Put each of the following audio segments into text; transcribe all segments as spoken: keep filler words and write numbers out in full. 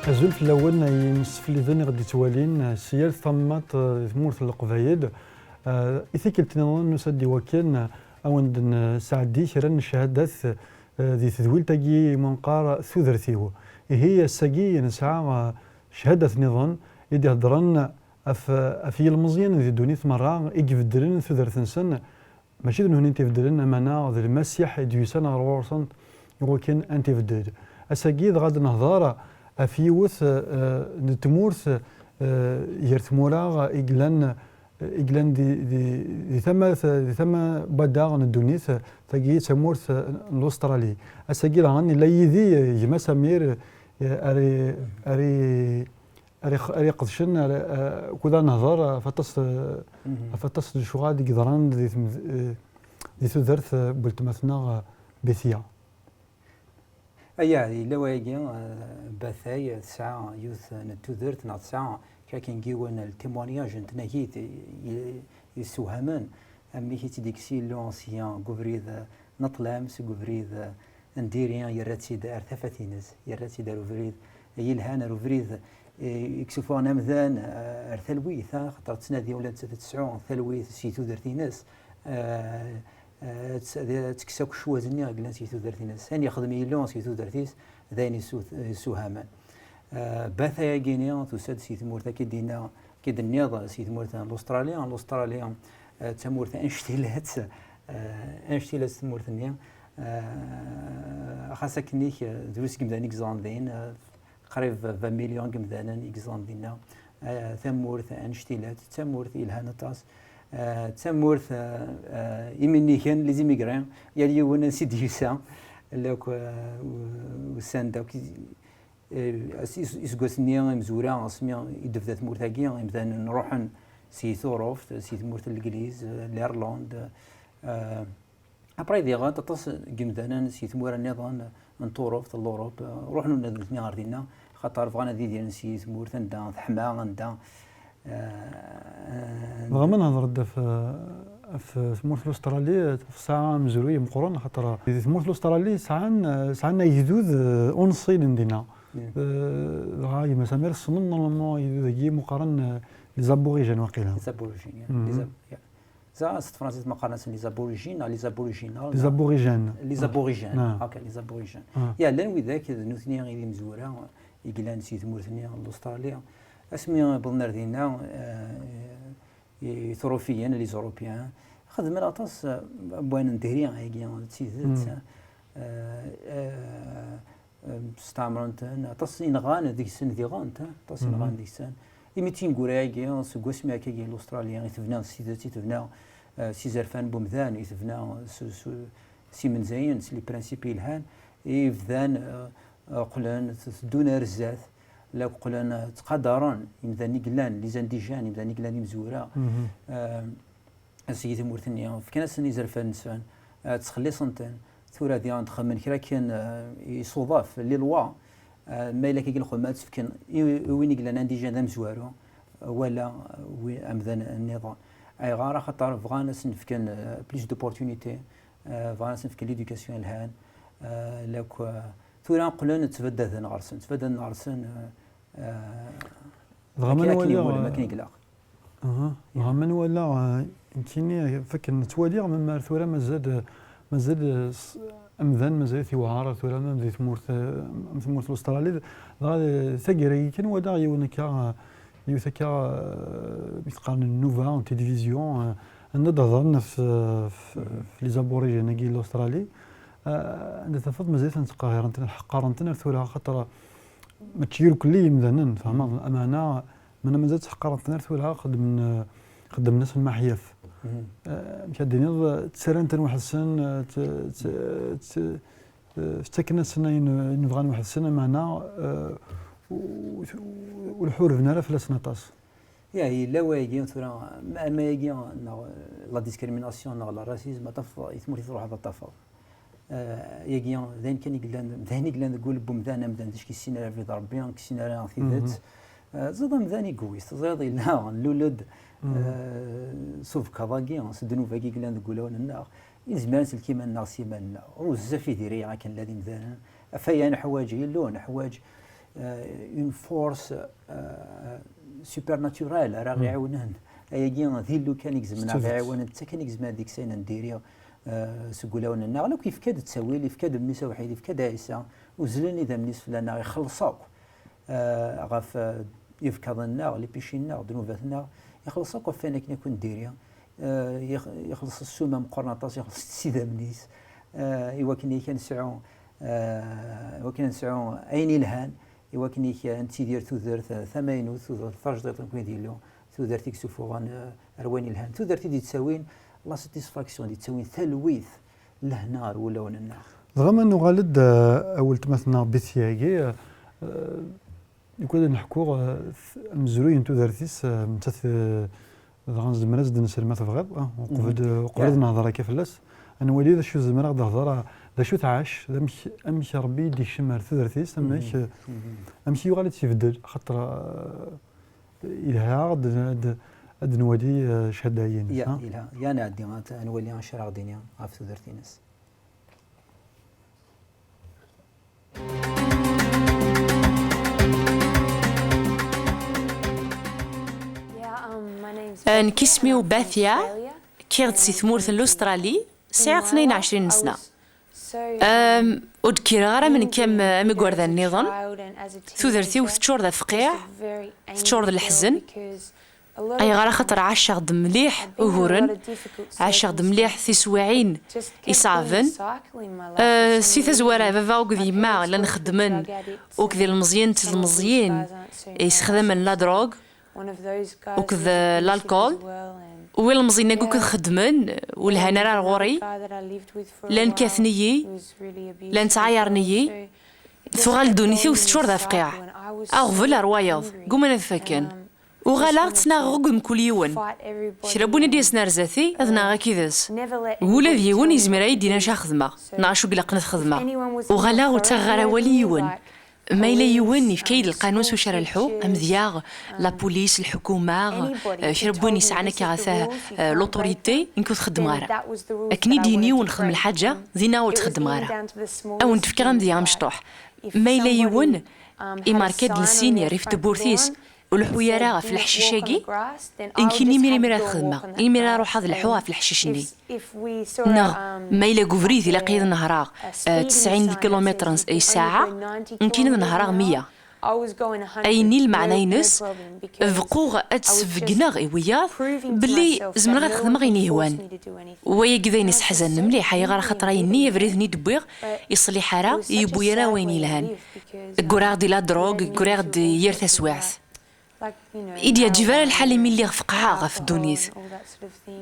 Azul fell-awen ay imsefliden i ɣ-d-ittwalin, eh, si yal tamnaḍt, eh, di tmurt n Leqbayel. Eh, i tikkelt nniḍen nusa-d i wakken, eh, a wen-d-nesɛeddi kra n cchadat, eh, di tedwilt-agi iwumi neqqar Tudert-iw. Ihi ass-agi nesɛa, eh, cchadat nniḍen i d-iheddren ɣef, ɣef yilmeẓyen di ddunit merra i ibeddlen tudert-nsen, mačči d nutni i tt-ibeddlen, ameɛna d Lmasiḥ i d-yusan ɣer ɣur-sen i wakken ad tt-ibeddel. Ass-agi dɣa ad nehder ɣef yiwet, eh, n tmurt, eh, gar tmura i yellan, i yellan di, di, di tama, di tama n waddaɣ n ddunit, tagi d tamurt n Lustṛali. Ass-agi daɣen yella yid-i, eh, gma Samir, eh, ara, ara ara ix-, ara iqedcen, ara, eh, akked ad nehder ɣef aṭas, eh, ɣef aṭas n lecɣal i yeḍran di tmed-, eh, di tudert, eh, n weltma-tneɣ, eh, Bitya. Aya, yella wayagi, eh, Batay, eh, tesɛa yiwet n tudert, neɣ tesɛa kra kan n yiwen n témoignage n tnagit i, i, yessewhamen, amek i tt-id-ikkes Yillu sya deg ubrid, eh, n ṭṭlam, seg ubrid, eh, n diri, yerra-tt-id ar tafat-ines, yerra-tt-id ar ubrid yelhan, ar ubrid, eh, i yessufuɣen amdan, eh, ar talwit, ah, xaṭer ttnadi ula d nettat ad tesɛu talwit si tudert-ines, eh, eh, ad tt-, ad tekkes akk ccwaz-nni i yellan si tudert-ines. Ayen yexdem Yillu si tudert-is, d ayen yessu-, yessuhamen. Eh, Batay-agi-ni tusa-d si tmurt, akka i d-yenna, akka i d-tenniḍ, si tmurt n Lustṛali. Lustṛali, eh, d tamurt annect-ilat, eh, annect-ilat tmurt-nni. Eh, xas akken-ik, eh, drus n yimdanen i yeẓran din, eh, qrib vingt millions n yimdanen i yeẓran dinna. Eh, tamurt annect-ilat, d tamurt yelhan aṭas. Eh, d tamurt, eh, eh, iminigen, les immigrés, yal yiwen ansi d-yusa, lakk, eh, u-, usan-d akk, eh, as-, is-, iseggasen-nni imezwura, asmi i d-tebda tmurt-agi, imdanen ruḥen si Tuṛuft, si tmurt n Legliz, eh, l'Irlande, eh, après, diɣen aṭas n yimdanen si tmura nniḍen n Tuṛuft, n l'Europe, eh, ruḥen ula d nutni ɣer dinna, xaṭer bɣan ad idiren si tmurt anda teḥma, anda, eh, Dɣa ma nehder-d ɣef, ɣef tmurt n Lustṛali, tesɛa amezruy meqqren, xaṭer di tmurt n Lustṛali sɛan, sɛan agdud, eh, unṣilen dinna. Yeah. Eh, dɣa gma Samir tessneḍ, normalement, agdud-agi meqqaren, eh, les aborigènes, waqila. Les aborigènes, yeah. Mhm. Les ab-, yeah. Za, s tefransist ma qqaren-asen les aborigènes, neɣ les aboriginales, Les neɣ aborigènes. Les aborigènes. Ah. Ok, les aborigènes. Ah. Ya, llan widak d nutni i d imezwura i yellan si tmurt-nni n Lustṛali. Asmi wwḍen ar dinna, eh, i, Ituṛufiyen, les Européens, xedmen aṭas, eh, n wayen n diri-agi, d tidet, eh, eh, Em, stɛemren-ten, aṭas i nɣan deg-sen diɣen, ta, aṭas i nɣan deg-sen. Imi d tineggura-agi, seg wasmi akka-agi Lustṛali i tebna s tidet, i tebna, eh, s izerfan n wemdan, i tebna s, s, s imenzayen, s les principes yelhan, i bdan, eh, qqlen t-, teddun ar zdat, la qqlen, eh, ttqadaren imdanen i yellan, les indigènes, imdanen i yellan d imezwura. Em, seg tmurt-nni, fkan-asen izerfan-nsen, eh, ttxelliṣen-ten. Tura diɣen xedmen kra kan, eh, isuḍaf, les lois, eh, ma yella akka lxedma ad tt-fken i, i win i yellan indigène d amezwaru, eh, wala, eh, wi-, amdan nniḍen. Ayɣer? Axaṭer bɣan ad sen-fken, eh, plus d'opportunités, eh, bɣan ad sen-fken l'éducation yelhan, eh, lakk, eh, tura qqlen ttbaddaden ɣer-sen, ttbaddaden ɣer-sen, eh, Eh, Dɣa ma akken, akken nwala, iwulem, akken i ilaq. Aha. Dɣa ma nwala, eh, nekkini, fakken ttwaliɣ, ma ar tura mazal, mazal, eh, s-, amdan mazal-it yewɛer ar tura, ma di tmurt, eh, am tmurt n Lustṛali. Dɣa, eh, taggara-yi kan walaɣ yiwen akka, eh, yiwet akka, eh, mi t-qqaren nnuba n tilivizyu, eh, anda d-hedren ɣef, eh, f-, f-, les aborigènes-agi n Lustṛali. Eh, anda tafeḍ mazal-iten ttqehhiren-ten, ḥeqqaren-ten ar tura, axaṭer mačči irkelli yimdanen, tfehmeḍ? Ameɛna, meɛna mazal ttḥeqqaren-ten ar tura, xeddmen, xeddmen-asen maḥyaf. Eh, amek ad d-tiniḍ, ttarran-ten weḥd-sen, eh, t-, t-, t-, eh, ttaken-asen ayen, ayen bɣan weḥd-sen, ameɛna, eh, u-, u-, ur ḥurben ara fell-asen aṭas. Ya, yella wayagi tura, ma, ma yagi, neɣ la discrimination, neɣ le racisme, ad tafeḍ, i tmurt i truḥeḍ ad tafeḍ. Eh, yagi, d ayen kan i yellan, d ayen i yellan deg wul n wemdan, amdan d acu k-yessin ara abrid Rebbi, k-yessin ara tidet. Eh, teẓriḍ amdan egoïste, teẓriḍ yella, nlul-d, eh, s ubekkaḍ-agi, s ddnub-agi i yellan deg wulawen-nneɣ, i nezmer ad nsellek iman-nneɣ s yiman-nneɣ. Ur bezzaf i diri akken llan imdanen. Ɣef waya neḥwaǧ Illu, neḥwaǧ euh, une force, euh, supernaturelle ara ɣ-iɛiwnen. Ayagi d Illu kan i izemren ad ɣ-iɛiwen, d netta kan i izemren ad ikkes ayen n diri, euh, seg wulawen-nneɣ. Ala akk yefka-d ttawil, yefka-d Mmi-s awḥid, yefka-d Ɛisa, uzzlen idammen-is fell-aneɣ, ixelleṣ akk, euh, ɣef, euh, ibekkaḍen-nneɣ, les péchés-nneɣ, ddnubat-nneɣ, ixelleṣ akk ɣef wayen akken akk n diri. Euh, ix-, ixelleṣ ssuma meqqren aṭas, ixelleṣ s idammen-is, euh, i wakken ad nesɛu, euh, i wakken ad nesɛu ayen ilhan, i wakken ad nettidir tudert, eh, tamaynut, tudert tajdiṭ, nekkni d Illu, tudert i yessufuɣen, eh, ar wayen ilhan, tudert i d-yettawin la satisfaction, d-yettawin talwit, lehna ar wulawen-nneɣ. Dɣa ma nuɣal-d, eh, a weltma-tneɣ Bitya-agi, eh, nekk ad neḥku, eh, t-, amezruy n tudert-is, eh, nettat, eh, dɣa nezmer ad s-d-nsel ma tebɣiḍ, ah, uqbel, uqbel ad nehder akka fell-as, ad nwali d acu zemreɣ ad d-hder, ah, d acu tɛac, d amek, amek Rebbi i d-ikcem ar tudert-is, amek, amek yuɣal ad tt-ibeddel, axaṭer, ah, yelha ad, ad, ad nwali, ah, cchada-ines, ya, ah? Yelha. Ya, nɛeddi ad, ad nwali acu ara ɣ-d-ini ɣef tudert-ines. Nekk isem-iw Bathia, kkiɣ-d si tmurt n Lustrali, sɛiɣ tnayen ɛecrin n sna. Ur d-kkireɣ ara am nekk am, am igerdan nniḍen. Tudert-iw teččur d afqiɛ, teččur d leḥzen. Ayɣer? Axaṭer ɛaceɣ-d mliḥ uguren, ɛaceɣ-d mliḥ tiswiɛin iṣeɛben. Eh, si tazwara, baba akked yemma llan xeddmen akked ilmeẓyen d tlemẓyin yessexdamen la drogue akked, eh, l'alcool. U ilmeẓyen-agi akked xeddmen, ur lhan ara ar ɣur-i, llan kkaten-iyi, llan ttɛayaren-iyi. Tuɣal ddunit-iw teččur d afqiɛ. Aɣbel ar wayeḍ, gguman ad fakken. Uɣaleɣ ttnaɣeɣ akked mkul yiwen. Kra n win i d-yasen ar zdat-i, ad naɣeɣ akid-s. Ula d yiwen yezmer ad yi-d-yini acu ara xedmeɣ, neɣ acu i ilaqen ad xedmeɣ. Uɣaleɣ ur ttaɣeɣ ara awal i yiwen. Ma yella yiwen yefka-yi-d lqanun s wacu ara lḥuɣ, amedya, la police, lḥukuma, eh, kra n win yesɛan akka ɣef, eh, l'autorité, nekk ur t-xeddmeɣ ara. Akken i d-yini yiwen xdem lḥaǧa, dinna ur tt-xeddmeɣ ara. Ad wen-d-fkeɣ amedya amecṭuḥ. Ma yella yiwen, imerka-d lsin, yerr-if tewwurt-is, ur leḥḥu ara ɣef leḥcic-agi, nekkini imir imir ad xedmeɣ, imir ad ruḥeɣ ad lḥuɣ ɣef leḥcic-nni. Neɣ ma yella deg ubrid ilaq-iyi ad nehreɣ, eh, tesɛin kilumitren i ssaɛa, nekkini ad nehreɣ meyya. Ayenni lmeɛna-ines, bquɣ ad d-sbeggneɣ i wiyaḍ belli zemreɣ ad xedmeɣ ayen yehwan. Wayagi d ayen iseḥzanen mliḥ, ayɣer? Axaṭer ayenni abrid-nni d-wwiɣ, iṣliḥ ara, yewwi ara wayen yelhan. Ggreɣ di la drogue, ggreɣ-d yir taswiɛt. I d-yeɛǧib ara lḥal imi lliɣ feqɛeɣ ɣef ddunit.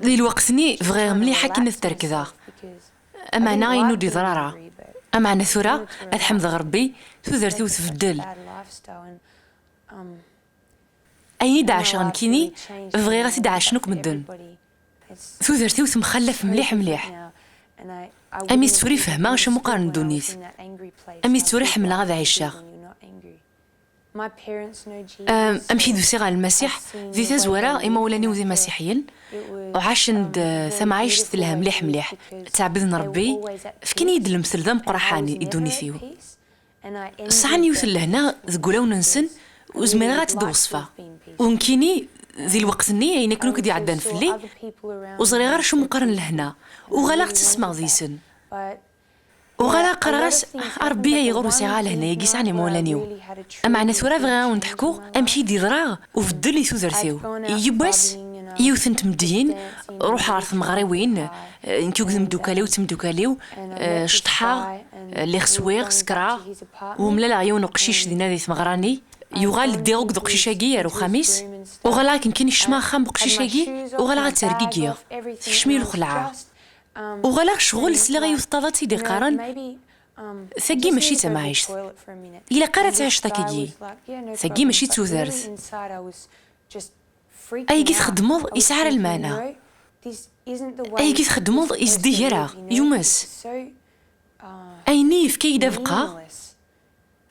Di lweqt-nni bɣiɣ mliḥ akken ad t-rekdeɣ. Ameɛna ayen ur d-yeḍra ara. Ameɛna tura, ad ḥemdeɣ Rebbi, tudert-iw tbeddel. Ayen i d-ɛaceɣ nekkini, bɣiɣ ad t-id-ɛacen akk medden. Tudert-iw temxallaf mliḥ mliḥ. Am i tura i fehmeɣ acu meqqar n ddunit. Am i tura ḥemmleɣ ad ɛiceɣ. Am, amek i d-usiɣ ɣer Lmasiḥ? Di tazwara, imawlan-iw d imasiḥiyen, uɛacen-d, eh, tamɛict telha mliḥ mliḥ. Ttɛebden Rebbi, fkan-iyi-d lemtel d ameqqraḥan i ddunit-iw. Sɛan yiwet n lehna deg wulawen-nsen, ur zmireɣ ad tt-id-weṣfeɣ. U nekkini, di lweqt-nni, ayen akken akk i d-iɛeddan fell-i, ur ẓriɣ ara acu meqqar n lehna. Uɣaleɣ ttasmeɣ deg-sen. Uɣaleɣ qqareɣ-as, a Rebbi, ayɣer ur sɛiɣ ara lehna-agi sɛan imawlan-iw? Ameɛna tura bɣiɣ ad awen-d-ḥkuɣ amek i d-yeḍra ubeddel i tudert-iw. Yiwwas, yiwet n tmeddiyin, ruḥeɣ ɣer tmeɣriwin, eh, nekk akked imeddukal-iw d temdukal-iw, eh, ceṭṭḥeɣ, eh, lliɣ swiɣ, sekreɣ, u mlaleɣ yiwen uqcic dinna di tmeɣra-nni. Yuɣal ddiɣ akked uqcic-agi ar uxxam-is. Uɣaleɣ akken kan kecmeɣ axxam uqcic-agi, uɣaleɣ ad ttergigiɣ. Tekcem-iyi lxelɛa. Uɣaleɣ ccɣel sliɣ i yiwet n taḍatt i d-iqqaren, tagi mačči d tamɛict. Ilaq ara ad tɛiceḍ akkagi. Tagi mačči d tudert. Ayagi txeddmeḍ yesɛa ara lmeɛna. Ayagi txeddmeḍ yezdig-areɣ, yumes. Ayenni yefka-yi-d abeqqa.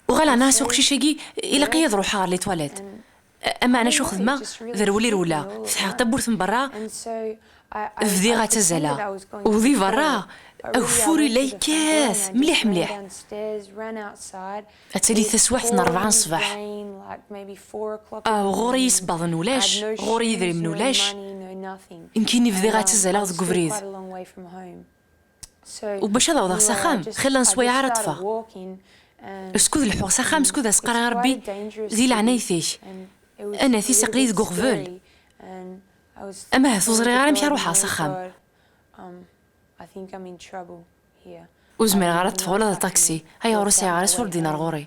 Uɣaleɣ nniɣ-as i uqcic-agi, ilaq-iyi ad ruḥeɣ ɣer les toilettes. Ameɛna acu xedmeɣ? D rwel i rewleɣ, fetḥeɣ tawwurt n berra, bdiɣ ad ttazzaleɣ. U di berra, Ageffur yella yekkat mliḥ mliḥ. Ad tali taswiɛt n rebɛa n ṣṣbeḥ. Aw, ɣur-i isebbaḍen ulac, ɣur-i idrimen ulac. Nekkini bdiɣ ttazzaleɣ deg ubrid. U bac ad awḍeɣ s axxam, xilla n sswayeɛ ara ṭṭfeɣ. Skud leḥḥuɣ s axxam, skud as-qqareɣ i Rebbi, di leɛnayt-ik, anat-is aql-iyi deg uɣbel. Amahat ur ẓriɣ ara amek ara ruḥeɣ s axxam. Ur zmireɣ ara ad ṭṭfeɣ ula d aṭaksi, ayɣer ur sɛiɣ ara ṣṣwab dinar ɣur-i.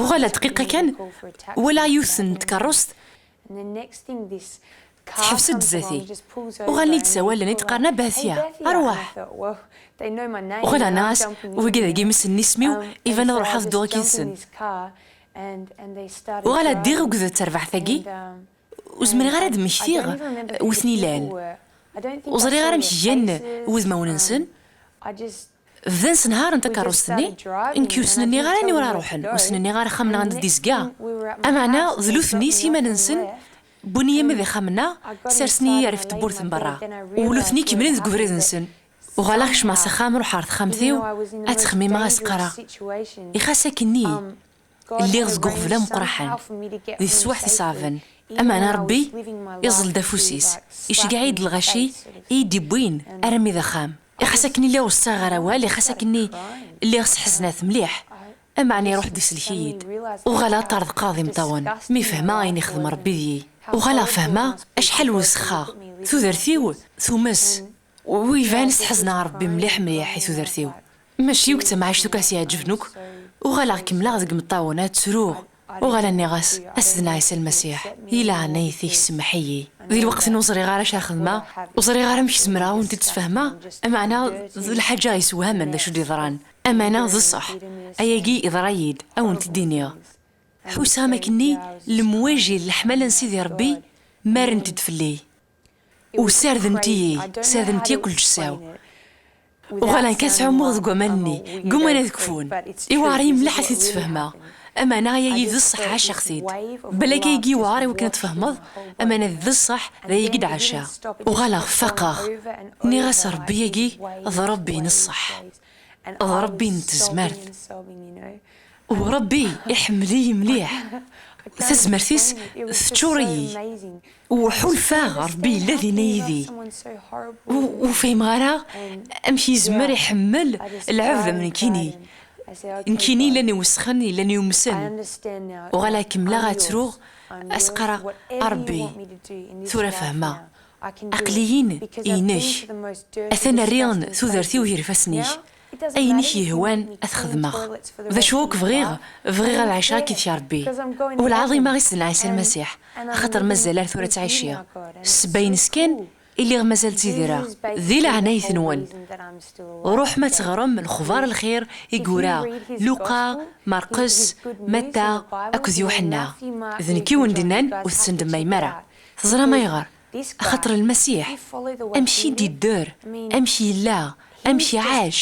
Uɣaleɣ dqiqa kan, walaɣ yiwet n tkeṛṛust teḥbes-d zdat-i. Uɣalen-iyi-d ssawalen, i d-qqaren: "A Batia, arwaḥ!" Uɣaleɣ nniɣ-as: "Wigi dagi msennisen isem-iw, iban ad ruḥeɣ ad dduɣ akked-sen." Uɣaleɣ ddiɣ akked terbaɛt-agi, ur zmireɣ ara ad mmektiɣ wi ten-ilan. Ur ẓriɣ ara amek gan wudmawen-nsen. Bdan ssenharen takeṛṛust-nni, nekk ur sen-nniɣ ara aniwer ara ruḥen, ur sen-nniɣ ara axxam-nneɣ anda d-izga. Ameɛna d nutni s yiman-nsen, wwin-iyi arma d axxam-nneɣ, sersen-iyi ɣef tewwurt n berra. U nutni kemmlen deg ubrid-nsen. Uɣaleɣ kecmeɣ s axxam, ruḥeɣ ɣer texxamt-iw, ad ttxemmimeɣ, ad s-qqareɣ: "Ixas akkenni, lliɣ deg uɣbel ameqqraḥen, di teswiɛt iṣeɛben, ameɛna Rebbi iẓẓel-d afus-is, iceggeɛ-iyi-d lɣaci i yi-d-iwwin armi d axxam. Ixas akkenni lliɣ ur ssaɣeɣ ara awal, ixas akkenni lliɣ s ḥeznat mliḥ, ameɛna iruḥ-d isellek-iyi-d." Uɣaleɣ ṭṭerḍqeɣ d imeṭṭawen mi fehmeɣ ayen ixdem Rebbi deg-i. Uɣaleɣ fehmeɣ acḥal wesxeɣ, tudert-iw tumes. U iban sḥezneɣ Rebbi mliḥ mliḥ i tudert-iw. Mačči akk d tamɛict akk i as-iɛeǧben akk. Uɣaleɣ kemmleɣ deg imeṭṭawen ad ttruɣ. Uɣaleɣ nniɣ-as: "A Sidna Ɛisa Lmasiḥ, di leɛnayt-ik semmeḥ-iyi. Di lweqt-nni ur ẓriɣ ara acu ara xedmeɣ, ur ẓriɣ ara amek zemreɣ ad wen-t-id-sfehmeɣ, ameɛna d lḥaǧa yessewhamen d acu d-yeḍran. Ameɛna d ṣṣeḥ, ayagi yeḍra-yi-d, ad wen-t-id-iniɣ." Ḥusseɣ am akkenni lemwaji n leḥmala n Sidi Rebbi mmarent-d fell-i. U ssardent-iyi, ssardent yakk lǧessa-w. Uɣaleɣ kan ttɛummuɣ deg waman-nni, ggumman ad kfun. Iwɛer-iyi mliḥ ad t-id-sfehmeɣ. Ameɛna ayagi d ṣṣeḥ, ɛaceɣ-t-id. Balak ayagi yewɛer i wakken ad tfehmeḍ, ameɛna d ṣṣeḥ, d ayagi d-ɛaceɣ. Uɣaleɣ faqeɣ. Nniɣ-as: "Rebbi-agi d Rebbi n ṣṣeḥ, d Rebbi n tezmert." U Rebbi iḥemmel-iyi mliḥ. Tazmert-is teččur-iyi. U ḥulfaɣ Rebbi yella dinna yid-i. U ur fhimeɣ ara amek yezmer iḥemmel lɛebd am nekkini. Nekkini yellan iwesxen, yellan yumsen. Uɣaleɣ kemmleɣ ad ttruɣ, ad s-qqareɣ: "A Rebbi, tura fehmeɣ. Aql-iyi-n inek. Atan rriɣ tudert-iw gar ifassen-ik. Ayen i k-yehwan ad t-xedmeɣ. D acu akk bɣiɣ, bɣiɣ ad ɛiceɣ akked-k a Rebbi. U lɛaḍima i Sidna Ɛisa Lmasiḥ, axaṭer mazal ar tura ttɛiciɣ. Ssebba-ines kan i lliɣ mazal ttidireɣ. Di leɛnayt-nwen, ruḥem ad teɣrem lexbar n lxir i yura Luqa, Marqes, Matta akked Yuḥenna. D nekk i wen-d-nnan ur tettendemmayem ara. Teẓram ayɣer? Axaṭer Lmasiḥ, amek i d-idder, amek yella, amek iɛac,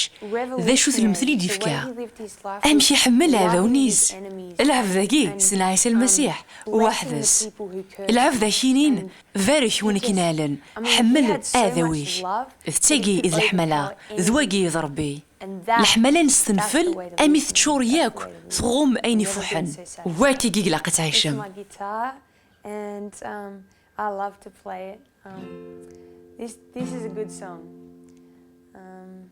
d acu-t lemtel i d-yefka, amek iḥemmel iɛdawen-is. Lɛebd-agi, Sidna Ɛisa Lmasiḥ, weḥd-s. Lɛebd ak-inin: "Barek win i k-inɛlen, ḥemmel aɛdaw-ik." D tagi i d leḥmala, d wagi i d Rebbi. Leḥmala-ines tenfel, ami teččur yakk, tɣumm ayen ifuḥen. Wakk-agi i ilaq ad tɛicem. And, um, I love to play it. Um, this, this is a good song. Um,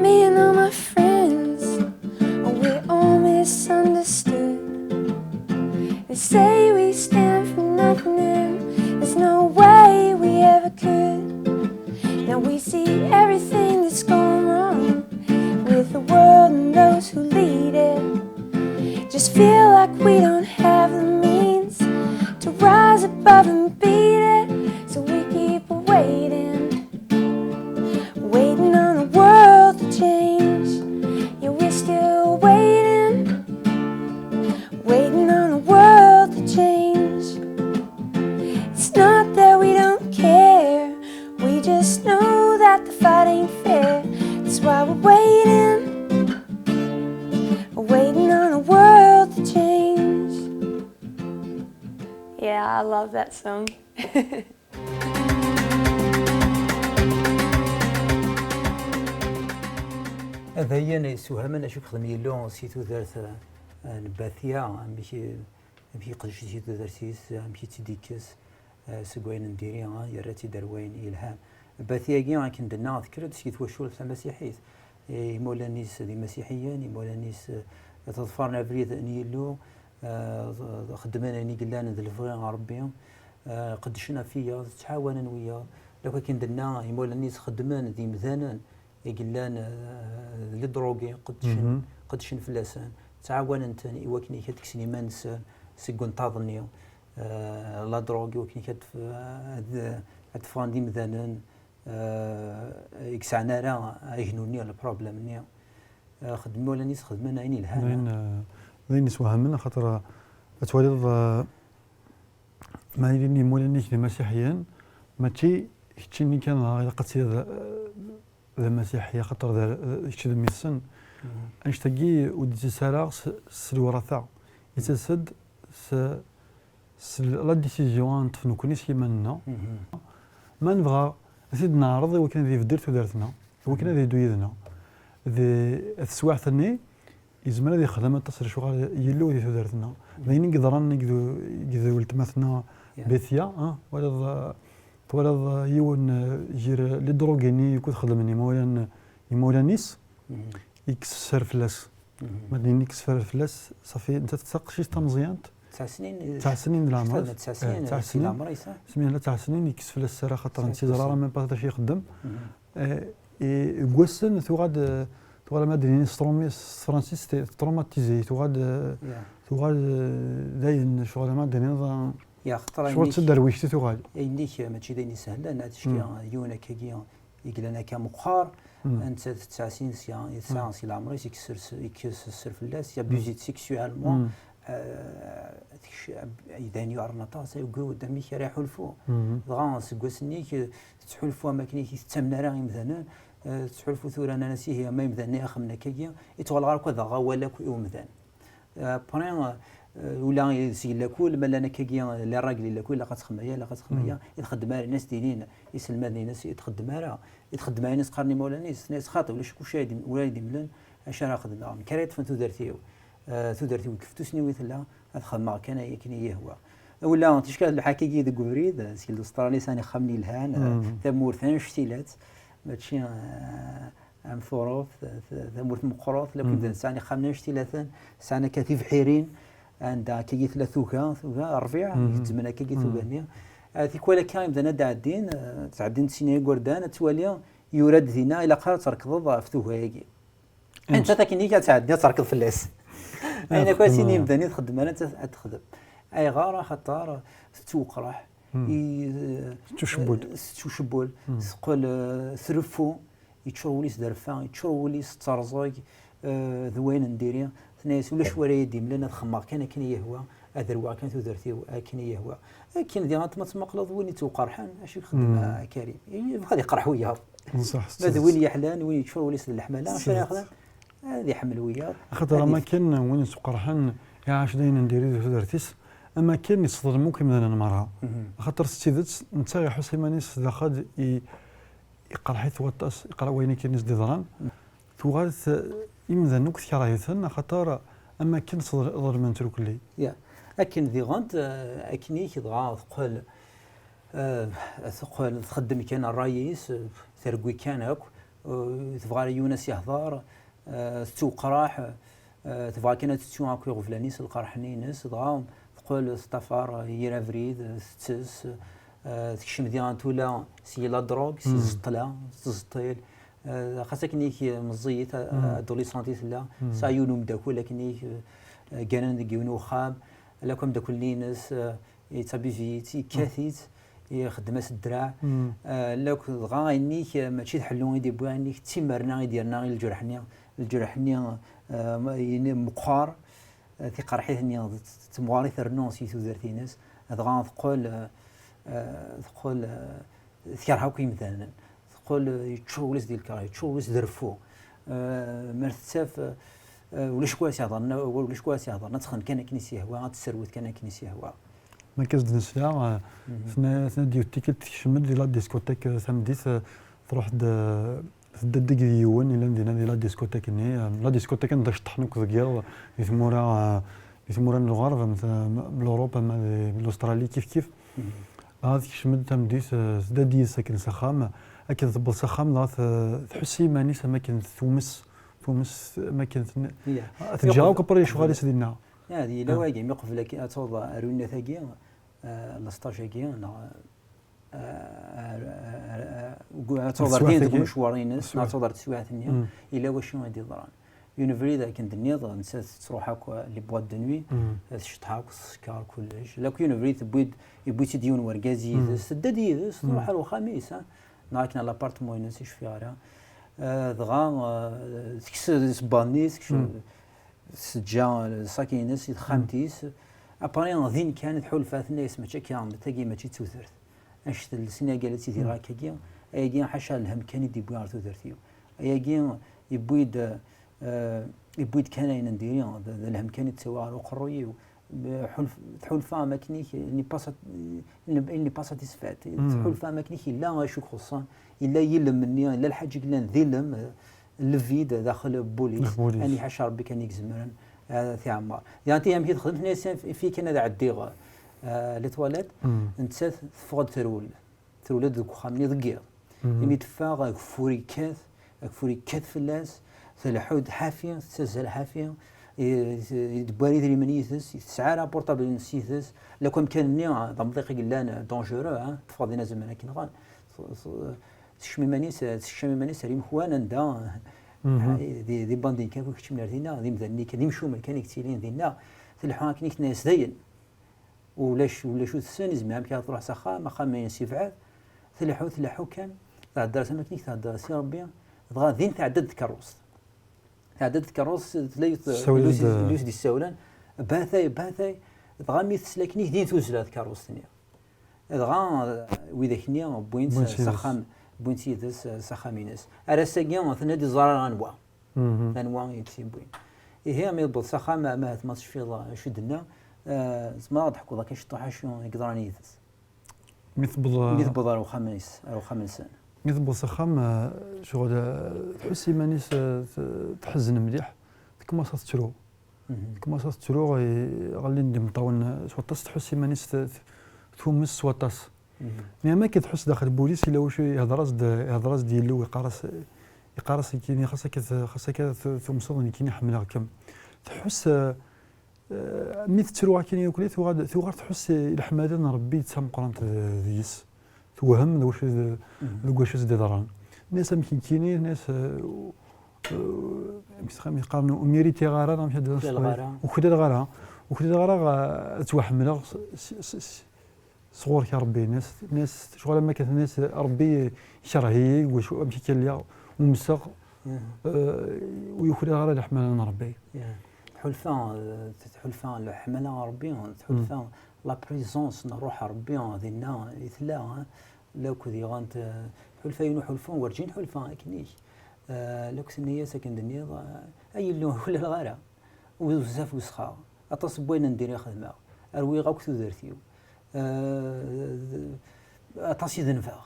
Me and all my friends, we're all misunderstood. They say we stand for nothing, and there's no way we ever could. Now we see everything that's gone wrong with the world and those who lead it. Just feel like we don't have the means to rise above and beat it, so we keep waiting, waiting on the world to change. Yeah, we're still waiting, waiting on the world to change. It's not that we don't care, we just know that the fight ain't fair. Love that song. Ad ayen yessewhamen acu yexdem Yillu si tudert, eh, n Batia, amek, amek yeqdec si tudert-is, amek i tt-id-yekkes, eh, seg wayen n diri, eh, yerra-tt-id ar wayen yelhan. Batia-agi, akken d-nna, tekker-d si twacult tamasiḥit. Eh, imawlan-is d imasiḥiyen, imawlan-is, eh, ḍefren abrid n Yillu, eh, xeddmen ayen i yellan d lebɣi n Ṛebbi, eh, qeddcen ɣef wiyaḍ, ttɛawanen wiyaḍ. Lakk akken d-nna, imawlan-is xeddmen d imdanen i yellan, eh, d les drogués, qeddcen, qeddcen fell-asen, ttɛawanen-ten i wakken ad kksen iman-nsen seg wenṭaḍ-nni, eh, la drogue, i wakken ad, ad, ad ffɣen d imdanen, eh, i yesɛan ara agnu-nni, le problème-nni. Eh, xeddmen imawlan-is, xeddmen ayen yelhan. D ayen, eh, d ayen yessewhamen, axaṭer, eh, ad twaliḍ, eh, ma ilin yimawlan-ik d imasiḥiyen, mačči keččini kan dɣa ilaq ad tiliḍ, eh, d amasiḥi, axaṭer d ar-, eh, kečč d mmi-tsen. Annect-agi ur d-yettas ara s, s lewrata. Yettas-d s, s la décision ara neṭṭef nekkni s yiman-nneɣ. Ma nebɣa ad t-id-neɛreḍ i wakken ad ibeddel tudert-nneɣ, i wakken ad yeddu yid-neɣ. Di teswiɛt-nni, yezmer ad yexdem aṭas n lecɣal Yillu di tudert-nneɣ. D ayen i yeḍran i d, i d weltma-tneɣ Betya, ah, twalaḍ, ah, twalaḍ, ah, yiwen, ah, gar les drogués-nni i xeddmen imawlan, imawlan-is, yekkes sser fell-as. Ma d-nini yekkes sser fell-as, ṣafi, nettat d taqcict tameẓyant, tesɛa snin, tesɛa snin di leɛmer-is. Tesɛa snin, eh, tesɛa snin di leɛmer-is, ah. Smi yella tesɛa snin, yekkes fell-as sser, axaṭer ur teẓri ara même pas d acu ixeddem. Eh, i, deg wassen tuɣal-d, tuɣal ma d-nini s tṛumi-, s tefransist, traumatisée, tuɣal-d, tuɣal-d, eh, d ayen, ccɣel ma d-tiniḍ, eh, ya, xaṭer ccɣel d ayen-ik, taderwict i tuɣal. Ayen-ik, eh, mačči d ayen isehlen, ad tecki yiwen akkagi i yellan akka meqqar, nettat tesɛa sin sya, tesɛa si leɛmer-is, yekkes sser, yekkes sser fell-as, yabuse-itt sexuellement, eh, tekc-, d ayen yuɛren aṭas, ayyur, amek ara iḥulfu. Dɣa seg wass-nni, eh, tettḥulfu am akken i tettamen ara imdanen, eh, tettḥulfu tura nnan-as ihi ma imdanen i axemmen akkagi, i tuɣal ɣer akk ad aɣeɣ awal akk i umdan. Eh, après, eh, ula s yella kul, ma llan akkagi, les règles yella kul, ilaq ad txemmem aya, ilaq ad txemmem aya, i txeddem ara, i s-d-inin iselmaden-ines, i txeddem ara, i txeddem ayen i s-qqaren imawlan-is, tenna-yas xaṭi, ulac kuc ara yi-d-, ura yi-d-imlen, acu ara xedmeɣ, nekk ara yeṭṭfen tudert-iw, eh, tudert-iw deg yiftusen-iw i tella, ad xedmeɣ kan ayen akken i yi-yehwa. Ula ticki lḥak-agi deg ubrid, eh, si Lustṛali sɛan ixxamen yelhan, eh, tamurt annect-ilat, mačči, eh, am Tuṛuft, t-, tamurt meqqret, la imdanen sɛan ixxamen annect-ilaten, sɛan akka tibḥirin, anda akkagi tella tuga, tuga, ṛṛbiɛ, gezzmen akkagi tuga-nni. Eh, tikwal akka imdanen ad d-ɛeddin, eh, ttɛeddin-d sin igerdan, ad twali, yura-d dinna, ilaq ara terkḍeḍ ɣef tuga-agi. Nettat akken-ik ad tɛeddi ad terkeḍ fell-as. Ayen akk ad as-yini imdanen i txeddem ara ad texdem. Ayɣer? Axaṭer tettewqraḥ. I, tettucewwel. Tettucewwel. Teqqel, eh, treffu, yeččur wul-is d rrfa, yeččur wul-is d terẓeg, eh, d wayen n diri. Tenna-yas ulac wara yi-d-imlen, ad xemmeɣ kan akken i yi-yehwa, ad rwiɣ kan tudert-iw akken i yi-yehwa. Akken diɣen ma tmaqleḍ win yettwqerḥen, acu yexdem, a Karim? Yebɣa ad iqerḥ wiyaḍ. Ma d win yeḥlan, win yeččur wul-is d leḥmala, acu ara yexdem? Ad iḥemmel wiyaḍ. Axaṭer am akken win yettwqerḥen iɛac d ayen n diri di tudert-is, am akken yesseḍlem akk imdanen merra. Axaṭer s tidet, netta iḥuss iman-is daxel i, iqerḥ-it waṭas, iqerḥ wayen akken i s-d-iḍran. Tuɣal t-, imdanen akk tkerh-iten, axaṭer am akken sḍel-, ḍelmen trukelli. Ya, akken diɣen, eh, akken-ik dɣa teqqel, eh, teqqel txeddem kan ṛṛay-is, eh, terwi kan akk, eh, tebɣa ara yiwen ad s-ihder, eh, tettewqraḥ, eh, tebɣa kan ad tettu akk iɣeblan-is, lqerḥ-nni-ines, dɣa teqqel teṭṭafar yir abrid, eh, tettes, eh, tekcem diɣen tula si la drogue, si ẓeṭṭla, tettẓeṭṭil, eh, xas akken-ik meẓẓiyit, eh, adolescent i tella, tesɛa yiwen umeddakel akken-ik, eh, gganen deg yiwen uxxam, ala akk ameddakel-nni-ines, eh, yettabizi-itt, yekkat-itt, ixeddem-as ddreɛ. Eh, lakk dɣa ayen-ik, eh, mačči d ḥellu i d-yewwi, ayen-ik d timerna i d-yerna i lǧerḥ-nni, lǧerḥ-nni, eh, ma-, yini meqqar, eh, tiqerḥit-nni d-, d-, temɣer i trennu si tudert-ines, dɣa teqqel, eh, eh, teqqel, eh, tkerh akk imdanen. Teqqel, eh, yeččur wul-is di lkerh, yeččur wul-is d reffu. Eh, mer tettaf, eh, ulac kul ara s-ihedren, ulac kul ara s-ihedren, ad texdem kan akken i s-yehwa, ad tesserwet kan akken i s-yehwa. Ma akka s-d-nesla, eh, tenna, tenna-d yiwet tikkelt tekcem-d di la discothèque, eh, tameddit, eh, truḥ-d, eh, tedda-d deg yiwen, yellan dinna di la discothèque-nni, eh, la discothèque anda ceṭṭḥen akk deg yiḍ, di tmura, eh, di tmura n lɣerb, am t-, am l'Europe, ama di l'Australie, kif kif. Dɣa tekcem-d tameddit, eh, tedda-d yid-s akken s axxam, akken tewweḍ s axxam, dɣa t-, tḥuss i yiman-is am akken tumes, tumes, am akken ten-, teǧǧa akk après lecɣal-is dinna. Ah, d yella wagi, mi qbel ad tawḍ ar winat-agi, eh, lesṭaj-agi, neɣ, eh, ar, ar, ar, ar, ad tawḍ ar din deg umecwar-ines, neɣ ad tawḍ ar teswiɛt-nni, yella wacu i d-yeḍran. Yiwen ubrid akken d-nniḍ, nettat tettruḥ akk les boîtes de nuit, tecṭeḥ akk, teskeṛ kullec. Lakk yiwen ubrid tewwi-d, yewwi-tt-id yiwen wergaz yid-s, tedda-d yid-s, truḥ ar uxxam-is, ha? Neɣ akken à l'appartement-ines, ur cfiɣ ara. Eh, dɣa, eh, tekkes isebbaḍen-is, tekcem, teǧǧa lṣak-ines i texxamt-is. Après, din kan tḥulfa, tenna-yas, mačči akka, tagi mačči d tudert. Anect n lesni-agi la ttidireɣ akkagi, ayagi ḥaca lhemm kan i d-yewwi ɣer tudert-iw. Ayagi yewwi-d, eh, yewwi-d kan ayen n diri, d, d lhemm kan i d-ttawiɣ ɣer uqerruy-iw. Tḥulf-, tḥulfa am akken-ik, il n'est pas sat-, il n'est pas satisfaite. Tḥulfa am akken-ik yella acu i ixuṣṣen, yella yilem-nni, yella lḥaǧa i yellan d ilem, eh, le vide daxel n wul-is. Ani ḥaca Rebbi kan i izemren, eh, ad t-iɛemmer. Diɣen ti amek i texdem, tenna-yas, yif-iyi kan ad ɛeddiɣ, eh, les toilettes. Nettat teffeɣ-d terwel. Terwel-d deg uxxam-nni deg yiḍ. Imi d-teffeɣ, ageffur yekkat, ageffur yekkat fell-as, tleḥḥu-d ḥafi, tettazzal ḥafi, i, i, d-tewwi idrimen yid-s, ur tesɛi ara apurṭabl-nnes yid-s, lakk amkan-nni d amḍiq i yellan dangereux, ha, teffeɣ din azemmer akken ɣan. T-, t-, tekcem iman-is, tekcem iman-is ar imekwan anda, di, di bandin kan, ur keččmen ar dinna, d imdanen kan, d imcumen kan i yettilin dinna, tleḥḥu akken i k-tenna-yas dayen. Ulac, ulac ur tessen, izmer amek ara truḥ s axxam, axxam-ines yebɛed. Tleḥḥu, tleḥḥu kan, thedder am akken i k-thedder si Rebbi, dɣa din tɛedda-d tkeṛṛust. Tɛedda-d tkeṛṛust, tella yiwet, tessawel-d, yiwet i s-d-issawlen, batay, batay, dɣa mi tesla akken-ik din tuzla tkeṛṛust-nni. Dɣa, eh, widak-nni wwin-tt s axxam, wwin-tt yid-s, eh, s axxam-ines. Ar ass-agi, tenna-d iẓra anwa. Anwa i tt-yewwin. Ihi, mi tewweḍ s axxam, ma, ma tecfiḍ acu d-tenna, eh, tzemreḍ ad d-teḥkuḍ akka ciṭuḥ acu i yeḍran yid-s. Mi tewweḍ, mi tewweḍ ar uxxam-is, ar uxxam-nsen. Mi tewweḍ s axxam, eh, ccɣel, eh, tḥuss iman-is, eh, t-, teḥzen mliḥ, tekmaṣ ad tettru. Tekmaṣ ad tettru, i-, ɣellin-d imeṭṭawen s waṭas, tḥuss iman-is t-, t-, tumes s waṭas. Niɣ ma akka tḥuss daxel n wul-is, yella wacu ihder-as-d, ihder-as-d Yillu, iqqar-as, iqqar-as nekkini, xas akka t-, xas akka t-, tumseḍ, nekkini ḥemmleɣ-kem. Tḥuss, eh, eh, mi tettru akken yakk, tuɣal, tuɣal tḥuss i leḥmala n Rebbi d tameqqrant d-, deg-s. Tewhem d wacu d-, deg wacu s-d-iḍran. Nnas amek nekkini, nnas, eh, eh, amek txam yeqqaren, ur méritiɣ ara, neɣ amek ad d-, ur klaleɣ ara, ur klaleɣ ara, eh, ad ttwaḥemmleɣ s, s, s, s, sɣur-k a Rebbi, nnas, nnas, ccɣel am akka, nnas, Rebbi ikerh-iyi, wacu, amek akka lliɣ, umseɣ, eh, ur yuklal ara leḥmala n Rebbi. Tḥulfa, eh, tḥulfa leḥmala n Rebbi, tḥulfa la présence n Ṛṛuḥ n Rebbi dinna i tella, eh, lakk diɣen, eh, tḥulfa yiwen uḥulfu, werǧin ḥulfa akken-ik. Eh, lakk tenna-yas akken d-nniḍ, eh, ay Illu, ur klaleɣ ara. U bezzaf wesxeɣ, aṭas n wayen n diri xedmeɣ, rwiɣ akk tudert-iw. Eh, d-, aṭas i denbeɣ.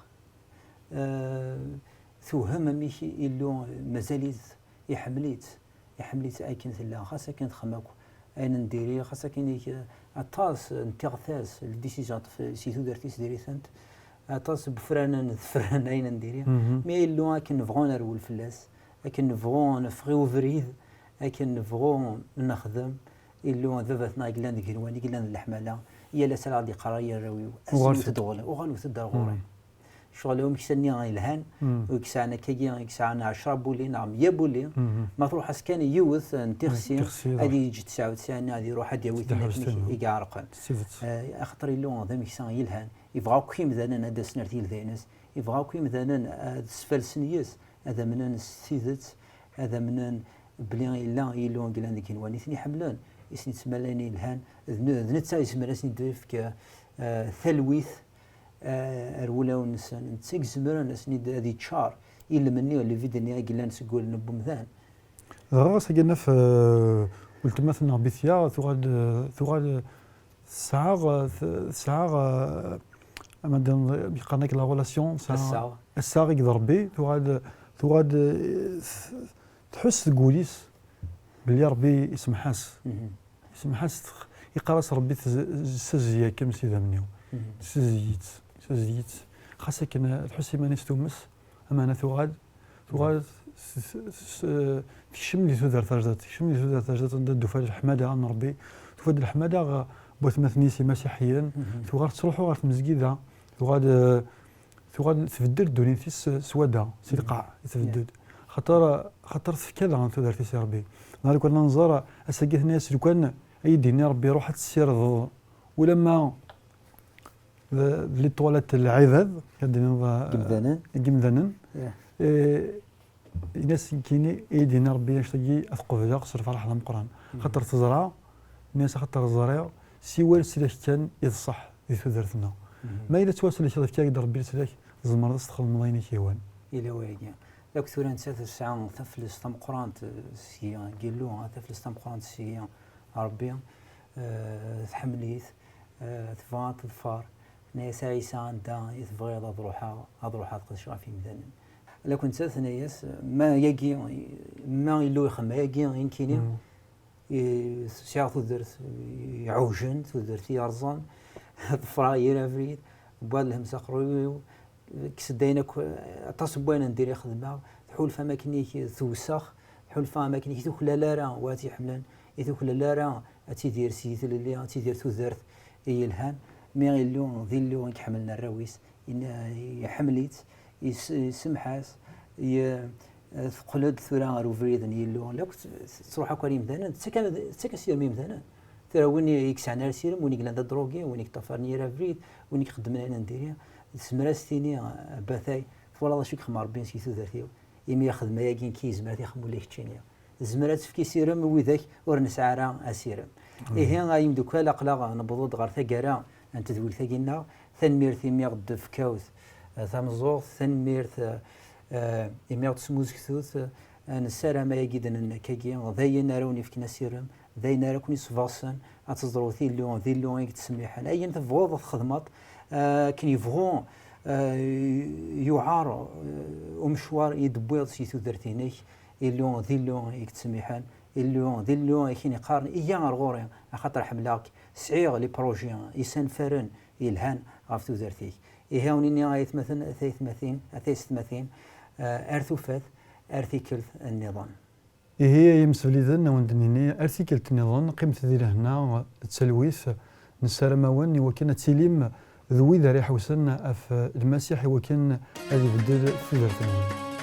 Eh, tewhem amek Illu mazal-itt, iḥemmel-itt, iḥemmel-itt akken tella, xas akken texdem akk ayen n diri, xas akken ik-, aṭas n tiɣtas, les décisions teṭṭef si tudert-is diri-tent, aṭas n wefranen tefren ayen n diri. Mi Illu akken nebɣu nerwel fell-as, akken nebɣu neffeɣ i ubrid, akken nebɣu nexdem, Illu d baba-tneɣ i yellan deg igenwan, i yellan d leḥmala, yal ass ara ɣ-d-yeqqar ay arraw-iw, ass-nni ur teddɣel, uɣalet-d ar ɣur-i. Ccɣel amek sani yelhan, ur yesɛan akkagi, i yesɛan ɛecra bulli neɣ meyya bulli, ma truḥ-as kan yiwet n tixsi, ad yeǧǧ tesɛa u tesɛin, ad iruḥ ad d-yawi tin akken i iɛerqen. Eh, axaṭer Illu d ameksa yelhan, yebɣa akk imdanen ad d-asen ar tgelda-ines, yebɣa akk imdanen ad sfalsen yes, ad amnen s tidet, ad amnen belli yella Illu i yellan deg igenwan i ten-iḥemmlen, i sen-yettmalayen yelhan, d ne-, d netta yezmer ad sen-id-yefk, eh, talwit, eh, ar wulawen-nsen, netta i izemren ad sen-id-, ad yeččar ilem-nni, le vide-nni i yellan seg wallen n wemdan. Dɣa ɣas akken naf, eh, weltma-tneɣ Bitya tuɣal, eh, tuɣal, eh, Tesɛa, tesɛa, ama d yeqqaren-ak la relation, tesɛa Assaɣ. Assaɣ i d Rebbi, tuɣal, tuɣal, eh, tḥuss deg wul-is belli Rebbi isemḥ-as. Mhm. Isemḥ-as, yeqqar-as Rebbi, tez- ssezzi-yakem s idammen-iw. Mhm. Ssezzi-tt, ssezzi-tt. Xas akken, eh, tḥuss iman-is tumes, ameɛna tuɣal, tuɣal s- s- s- eh, tekcem di tudert tajdidt, tekcem di tudert tajdidt anda d-tufa leḥmada n Rebbi, tufa-d leḥmada ɣ- n watmaten-is imasiḥiyen, Mhm. tuɣal tettruḥu ɣer tmezgida, tuɣal, eh, tuɣal tbeddel ddunit-is s wadda, si lqaɛ i tbeddel. Xaṭer, xaṭer tefka daɣen tudert-is i Rebbi. Neɣ lukan ad nẓer, ass-agi tenna-yas lukan ay d-yenni Rebbi ruḥ ad tessirdeḍ ulamma d d liṭwalat n lɛibad, ad d-tiniḍ, eh, Imdanen. N yimdanen. Yeah. Eh, Ini-as nekkini i d-yenna Rebbi annect-agi ad t-qebleɣ s lferḥ d ameqqran. Xaṭer teẓra, ini-as axaṭer ẓriɣ, siwa leslak kan i d ṣṣeḥ di tudert-nneɣ. Ma yella ttwaslek, yefka-ak-d Rebbi leslak, tzemreḍ ad s-txedmeḍ ayen i k-yehwan. Yella wayagi. Akk tura nettat tesɛa taflest tameqqrant, eh, seg Yillu, ah, taflest tameqqrant seg Rebbi, eh, tḥemmel-it, eh, tebɣa ad teḍfer. Tenna-yas a Ɛisa, anda i tebɣiḍ ad ruḥeɣ, ad ruḥeɣ ad qedceɣ ɣef yimdanen. Lakk nettat tenna-yas, ma yagi, ma Illu ixdem ayagi i nekkini, i- sɛiɣ tudert iɛewjen, tudert yerẓan, ḍefreɣ yir abrid, wwiɣ-d lhemm s aqerruy-iw, kkes-d ayen akk, aṭas n wayen n diri xedmeɣ, tḥulfa am akken i k-tewsex, tḥulfa am akken i k-tuklal ara wa tt-iḥemmlen, i tuklal ara ad tidir seg tlelli, ad tidir tudert i yelhan, mi Illu d Illu i iḥemmlen arraw-is, in- iḥemmel-itt, is- isemḥ-as, i- teqqel-d tura ɣer ubrid n Yillu, lakk t- tettruḥ akk ar yimdanen, tettak tettak asirem i yimdanen. Tura win i yesɛan ara asirem, win i yellan d adrugi, win i yeṭṭafaren yir abrid, win i ixeddmen ayen n diri, tezmer ad s-tini, "A batay, twalaḍ acu i yexdem Rebbi seg tudert-iw? Imi ixdem ayagi nekki, yezmer ad t-ixdem ula i keččini." Tezmer ad tefk isirem i widak ur nesɛi ara asirem. Ihi, ay imdukkal, aql-aɣ newweḍ-d ɣer taggara n tedwilt-agi-nneɣ. Tanemmirt imi ɣ-d-tefkawt, eh, tameẓẓuɣt, tanemmirt, eh, eh, imi ɣ-d-tesmuzgtut, eh, nessaram ayagi d-nenna akkagi, d ayen ara wen-ifken asirem, d ayen ara ken-isebɣsen, ad teẓrut Illu, d Illu i yettsemmiḥen. Ayen tebɣuḍ ad txedmeḍ, eh, akken yebɣu, eh, yuɛer, eh, umecwar i d-tewwiḍ si tudert-inek, Illu, d Illu i yettsemmiḥen, Illu, d Illu i k-in-iqqaren, iyya ar ɣur-i, axaṭer ḥemmleɣ-k, sɛiɣ les projets isanfaren yelhan ɣef tudert-ik. Ihi, ad wen-ini ay atmaten, a taytmatin, a taysetmatin, eh, ar tufat, ar tikkelt nniḍen. Ihi, ay imsefliden, a wen-d-nini, ar tikkelt nniḍen, qqimet di lehna d talwit, nessaram-awen i wakken ad tilim d wid ara iḥewsen ɣef Lmasiḥ i wakken ad ibeddel tudert-nwen.